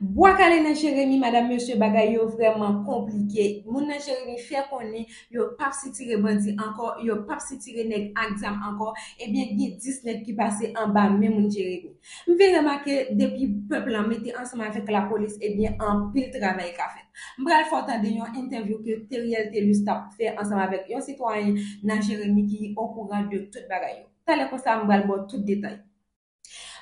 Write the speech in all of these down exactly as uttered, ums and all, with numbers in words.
Bwa Kale nan Jeremi, madanm, mesye, bagay yo vrèman konplike. Moun nan Jeremi fè konnen yo p ap sitire bandi ankò, yo p ap sitire nèg ak zam ankò. Ebyen, gen dis nèg ki pase anba men moun Jeremi. M vin remake, depi pèp lan mete ansanm avèk lapolis, ebyen, anpil travay ka fèt. M pral fè w tande yon entèvyou ke Teriel Telus t ap fè ansanm avèk yon sitwayen nan Jeremi ki okouran de tout bagay yo. Talè konsa, m pral ba w tout detay.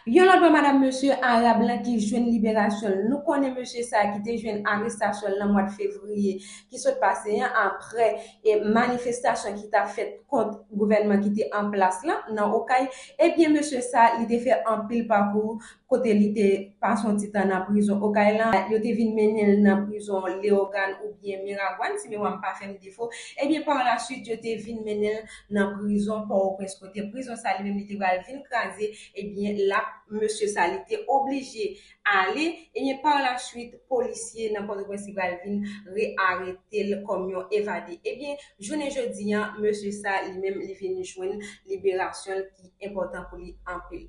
Yon lòt bò, madanm, mesye, Arab lan ki jwenn liberasyon l. Nou konnen mesye sa a ki te jwenn arestasyon l nan mwa fevriye ki sot pase an, apre e manifestasyon ki t ap fèt kont gouvènman ki te an plas lan nan Okay. Ebyen, mesye sa a, li te fè anpil pakou kote li te pase yon ti tan nan prizon Okay lan. Yo te vin mennen l nan prizon Leyogàn oubyen Miragwàn, si memwa m pa fè m defo. Ebyen, pa la swit, yo te vin mennen l nan prizon Pòtoprens, kote prizon sa li menm li te pral vin kraze. Ebyen, la, mesye sa, li te oblije ale. Ebyen, pa la swit, polisye nan Pòtoprens li pral vin rearete l kòm yon evade. Ebyen, jounen jodi an, mesye sa, li menm, li vin jwenn liberasyon l ki enpòtan pou li anpil.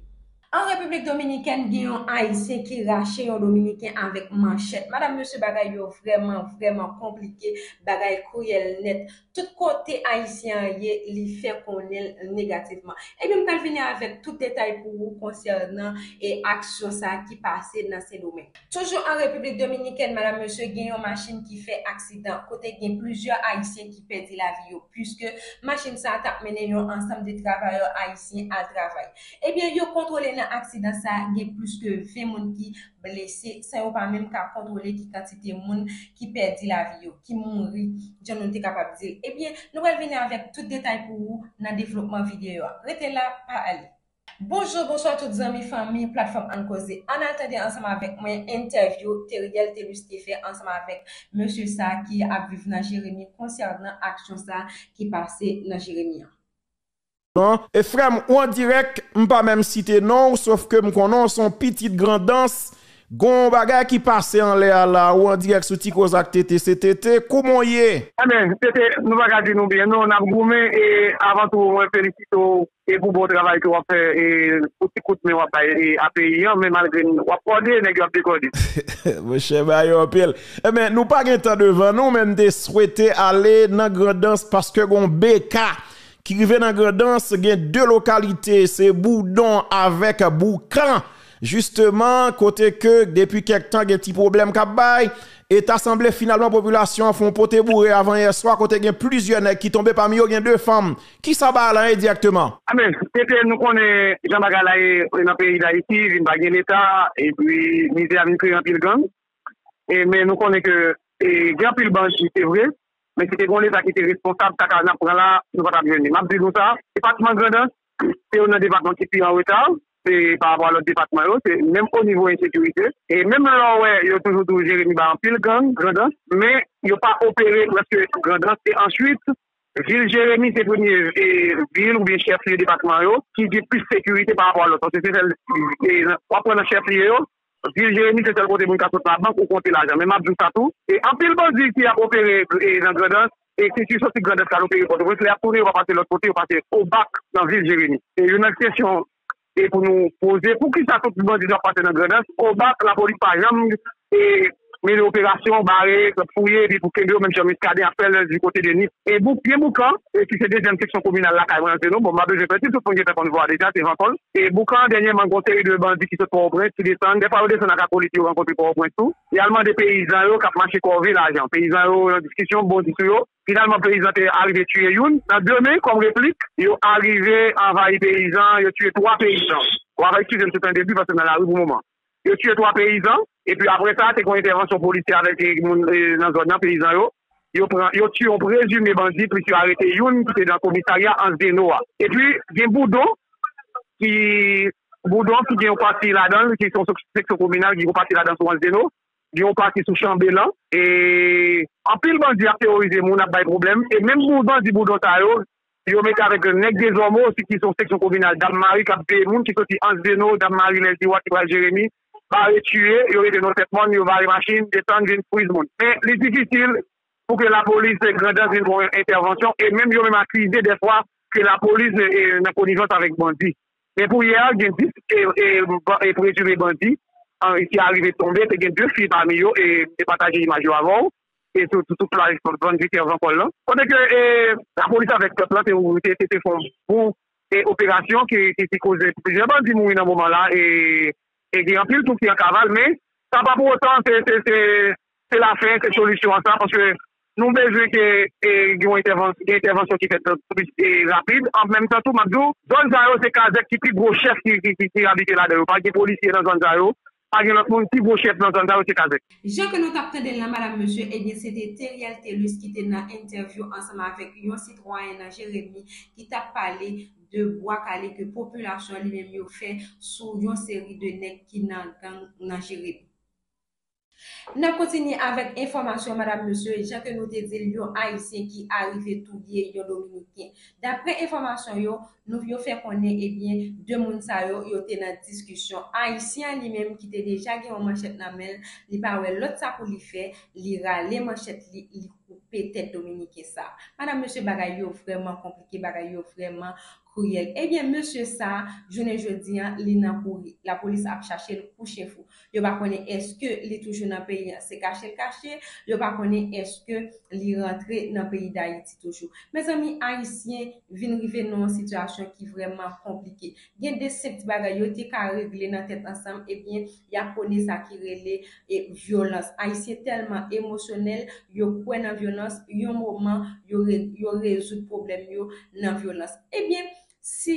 An Repiblik Dominikèn, gen yon Ayisyen ki rache yon Dominiken avèk manchèt. Madanm, mesye, bagay yo vrèman, vrèman konplike, bagay kriyèl nèt. Tout kote Ayisyen an ye, li fè konnen l negativman. Ebyen, m pral vini avèk tout detay pou ou konsènan e aksyon sa a ki pase nan Sendomeng. Toujou an Repiblik Dominikèn, madanm, mesye, gen yon machin ki fè aksidan, kote gen plizyè Ayisyen ki pèdi lavi yo, puiske machin sa a t ap mennen yon ansanm de travayè ayisyen al travay. Ebyen, yo kontwole nan aksidan sa a, gen plis ke ven moun ki blese, san yo pa menm ka kontwole ki kantite moun ki pèdi lavi yo, ki mouri, jan nou te kapab di l. Ebyen, nou pral vini avèk tout detay pou ou nan devlopman videyo a. Rete la, pa ale. Bonjou, bonswa tout zanmi, fanmi, platfòm Ann Koze. Ann al tande ansanm avèk mwen entèvyou Teriel Telus te fè ansanm avèk mesye sa a ki ap viv nan Jeremi konsènan aksyon sa a ki pase nan Jeremi an. Non, e frè m, ou an dirèk, m pa menm site non w, sof ke m konnen w se yon pitit Grandans. Gon bagay ki pase anlè a la, ou an dirèk sou Ti Koz ak Tete, se Tete, kouman w ye? Enben, Tete, nou pa ka di nou byen non, n ap goumen, e avan tou, mwen felisite w e pou bon travay ke w ap fè, e pou ti kout men w ap bay e a peyi an, men malgre n, w ap kòde, nèg yo ap dekòde. Monchè, bagay yo anpil. Enben, nou pa gen tan devan nou, men m te swete ale nan Grandans paske gon B K ki rive nan Grandans, gen de lokalite, se Boudon avèk Boukan. Jisteman, kote ke depi kèk tan gen ti pwoblèm k ap bay, e ta sanble finalman popilasyon an fè yon pote boure avan yè swa, kote gen plizyè nèg ki tonbe, pami yo gen de fanm. Kisa bagay la ye dirèkteman? Enben, Tete, nou konnen jan bagay la ye nan peyi Dayiti, vin pa gen Leta, epi mizè a vin kreye anpil gang. E, men nou konnen ke e, gen anpil bandi, se vre, men si te gen yon Leta ki te responsab, sa k ap pran la, nou pa t ap jwenn li. M ap di nou sa, depatman Grandans, se youn nan depatman ki pi an reta, se pa rapò a lòt depatman yo, se menm o nivo ensekirite. E menm lè w wè yo toujou di w Jeremi bay anpil gang, Grandans, men yo pa opere prèske Grandans. E answit, vil Jeremi se premye e, vil oubyen chèflye depatman yo ki gen plis sekirite pa rapò a lòt. Paske se sèl, e, w ap pran nan chèflye yo, vil Jeremi se sèl kote moun ka sot labank ou konte lajan. Men m ap di w sa tou, e anpil bandi ki ap opere e, nan Grandans, e ki, ki soti Grandans k al opere Pòtoprens, lè y ap tounen, yo pa pase lòt kote, yo pase Obak nan vil Jeremi. E youn nan kesyon e pou nou poze, poukisa tout bandi yo ap pase nan Grandans, Obak, lapolis pa janm e mennen operasyon, bare, fouye, epi pou kenbe yo, menm jan Miskaden ap fè l di kote de Nis. E Bouk, gen Boukan, e ki se dezyèm seksyon kominal lakay mwen, se nou, bon, m pa bezwen fè di, tout moun gentan konn vwa deja, se Vankòl. E Boukan, dènyèman, gen yon seri de bandi ki sot Pòtoprens, ki desann, dèfwa yo desann ak akolit yo rankontre Pòtoprens tou. Y al mande peyizan yo k ap mache kòve lajan. Peyizan yo nan diskisyon, bandi sou yo. Finalman, peyizan te arive tiye youn. Nan demen, kòm replik, yo arive anvayi peyizan, yo tiye twa peyizan. W ap eskize m si w tande bri paske m nan lari pou moman. Yo tiye twa peyizan, epi apre sa, te gen yon entèvansyon polisye avèk moun nan zòn nan, peyizan yo. Yo pran, yo tiye yon prezime bandi, plis yo arete youn ki te nan komisarya Anse des Naux a. Epi, gen Boudon, ki, Boudon ki gen yon pati ladan l, ki se yon seksyon kominal, ki gen yon pati ladan sou Anse des Naux, gen yon pati sou Chanbelan. E anpil bandi ap teworize moun, ap bay pwoblèm. E menm bandi Boudon sa yo, yo mete avèk nèg Dezòmo osi ki se yon seksyon kominal Dam Mari k ap veye moun ki soti Anse des Naux, Dam Mari, Lèziwa ki pral Jeremi, bare tiye, yo rete nan Tèt Mòn, yo bare machin, desann, vin friz moun. Men li difisil pou ke lapolis Grandans vin fè yon entèvansyon, e menm yo menm akize dèfwa ke lapolis e, nan konivans avèk bandi. Men pou yè a, gen dis e, e, e prezime bandi an, ki arive tonbe, te gen de fi pami yo, e te pataje imaj yo avè w, e sou, sou, sou plaj Van Vitervan Paul lan. Kote ke, e, lapolis avèk pèp lan te, te, te, te fè yon bon, e, operasyon ki, ki, ki koze plizyè bandi mouri nan moman la, e, e gen anpil tou ki an kaval, men sa pa pou otan se, se, se, se lafen, se solisyon an sa, paske nou bezwen ke, e, gen yon entèvan-, gen entèvansyon ki fèt plis, e, rapid. An menm tan tou, m ap di w, zòn sa yo, se kazèk ki pi gwo chèf ki, ki, ki, ki abite ladan yo. Pa gen polisye nan zòn sa yo, pa gen lòt moun, pi gwo chèf nan zòn sa yo, se kazèk. Jan ke nou t ap tande l la, madam, mesye, ebyen, se te Theriel Thelus ki te nan entèvyou ansanm avèk yon sitwayen nan Jeremi ki t ap pale de bwa kale ke popilasyon li menm yo fè sou yon seri de nèg ki nan gang nan Jeremi. N ap kontinye avèk enfòmasyon, madam, mesye, jan ke nou te di l, yon Ayisyen ki arive touye yon Dominiken. Daprè enfòmasyon yo, nou, yo fè konnen, ebyen, de moun sa yo, yo te nan diskisyon. Ayisyen an li menm ki te deja gen yon manchèt nan men l, li pa wè lòt sa pou li fè, li rale manchèt li, li koupe tèt Dominiken sa. Madam, mesye, bagay yo vrèman konplike, bagay yo vrèman kriyèl. Ebyen, mesye sa, jounen jodi an, li nan kouri. Lapolis ap chache l kou chen fou. Yo pa konnen èske li toujou nan peyi an, se kache l kache. Yo pa konnen èske li rantre nan peyi Dayiti toujou. Mezanmi, Ayisyen vin rive nan yon sitiyasyon ki vrèman konplike. Gen de senp ti bagay yo te ka regle nan tèt ansanm, ebyen, y ap pwone sa ki rele, e, vyolans. Ayisyen tèlman emosyonèl, yo kwè nan vyolans, yon moman, yo re-, yo rezoud pwoblèm yo nan vyolans. Ebyen, si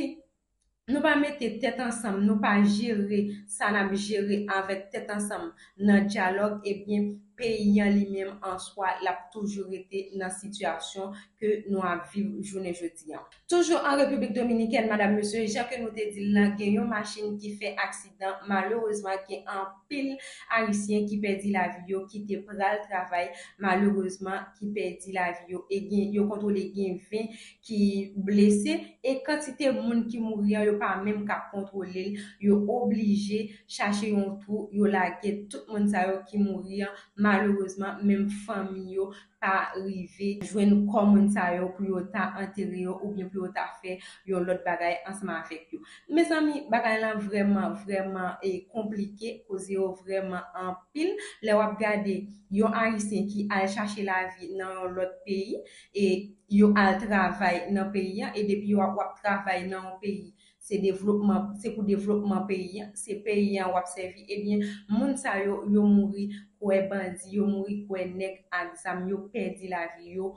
nou pa mete tèt ansanm, nou pa jere sa n ap jere avèk tèt ansanm nan dyalòg, ebyen, peyi an li menm an swa, l ap toujou rete nan sitiyasyon ke nou ap viv jounen jodi an. Toujou an Repiblik Dominikèn, madam, mesye, jan ke nou te di l lan, gen yon machin ki fè aksidan. Malerezman, gen anpil Ayisyen ki pèdi lavi yo, ki te pral travay, malerezman, ki pèdi lavi yo. E gen, yo kontwole gen ven ki blese. E kantite moun ki mouri an, yo pa menm ka kontwole l. Yo oblije chache yon twou, yo lage tout moun sa yo ki mouri an. Malerezman, menm fanmi yo pa rive jwenn kò moun sa yo pou yo ta antere yo oubyen pou yo ta fè yon lòt bagay ansanm avèk yo. Mezanmi, bagay lan vrèman, vrèman, e, konplike, koze yo vrèman anpil. Lè w ap gade yon Ayisyen ki al chache lavi nan yon lòt peyi, e yo al travay nan peyi an, e depi w ap, w ap travay nan yon peyi, se devlopman, se pou devlopman peyi an, se peyi an w ap sèvi, ebyen, moun sa yo, yo mouri kwè bandi, yo mouri kwè nèg ak zam, yo pèdi lavi yo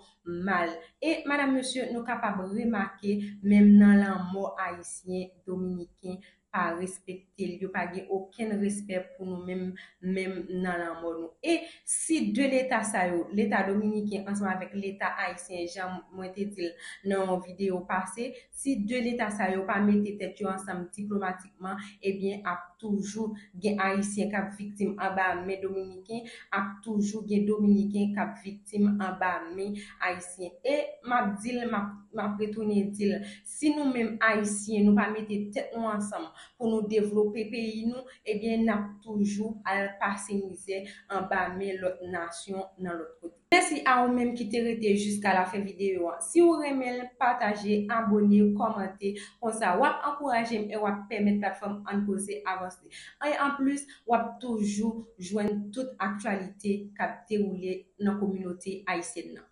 mal. E, madam, mesye, nou kapab remake, menm nan lanmò Ayisyen, Dominiken pa respekte l, yo pa gen okenn respè pou nou menm, menm nan lanmò nou. E si de leta sa yo, leta dominiken ansanm avèk leta ayisyen, jan mwen te di l nan yon videyo pase, si de leta sa yo pa mete tèt yo ansanm diplomatikman, ebyen, ap toujou gen Ayisyen k ap viktim anba men Dominiken, ap toujou gen Dominiken k ap viktim anba men Ayisyen. E m ap di l, m ap, m ap retounen di l, si nou menm Ayisyen, nou pa mete tèt nou ansanm pou nou devlope peyi nou, ebyen, n ap toujou al pase mizè anba men lòt nasyon nan lòt kote. Mèsi a ou menm ki te rete jiska lafen videyo an. Si w renmen l, pataje, abòne, kòmante. Konsa, w ap ankouraje m e w ap pèmèt platfòm Ann Koze avanse. E anplis, w ap toujou jwenn tout aktyalite k ap dewoule nan kominote ayisyèn nan.